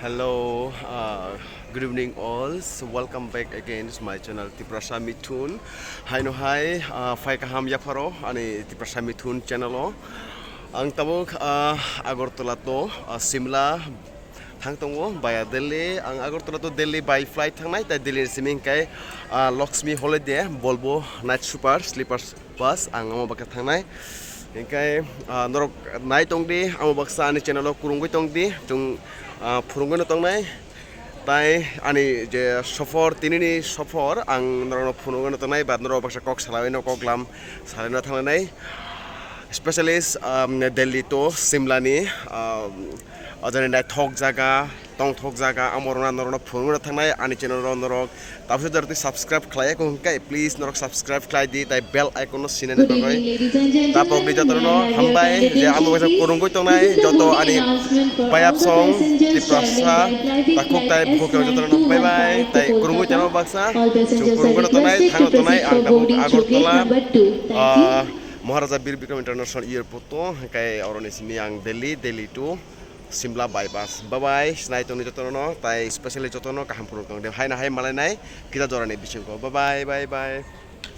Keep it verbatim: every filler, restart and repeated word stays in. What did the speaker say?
Hello, uh, good evening all. So welcome back again to my channel Tiprasa Mithun. Haino hai, uh, phai kaham yapharo ani Tiprasa Mithun channel o. Ang tabuk, uh, Agartala to, uh, Simla thang tongo via Delhi. Ang Agartala to Delhi by flight thangnai, tai Delhi ni simi hingkai, uh, Lakshmi Holiday, Volvo night super sleepers bus, ang omo baksa thangnai. Hingkai, ah, norok nai tongdi, amo baksa ani channel o kurungwi tongdi, chwng, ah, phurungwi no tongnai. Tai ani je sofor, tinini sofor, ang norokno phurungwi no tongnai, ba norok baksa kok salaiwi no, kok lam salaiwi no thanglainai. Specialist, um, Delhi to Simla ni, um, ojani naithok jaga, tongthok jaga, amo rokna norokno phurungwi no thangnai, ani channel o norok tabukhe jora twi subscribe khlai ya, kung khe please norok subscribe khlai di, tai bell icon no sinani bagwi. Tapok di jotono hambai je amo kaisa kurungwi tongnai joto ani bayap song Tiprasa takhuk tai bukhuk jotono bye bye, tai kurungwi tongo baksa, chwng kurungwi tongnai, thangno tongnai, ang tabuk Agartala, ah, Maharaja Bir Bikram International Airport to, hingkai oroni simi ang Delhi, Delhi to Simla by bus. Bye bye, sinai tongni jotono, tai specially jotono kaham phuru tong de. Haina hai malai nai, kita jorani bisingo. Bye bye, bye bye.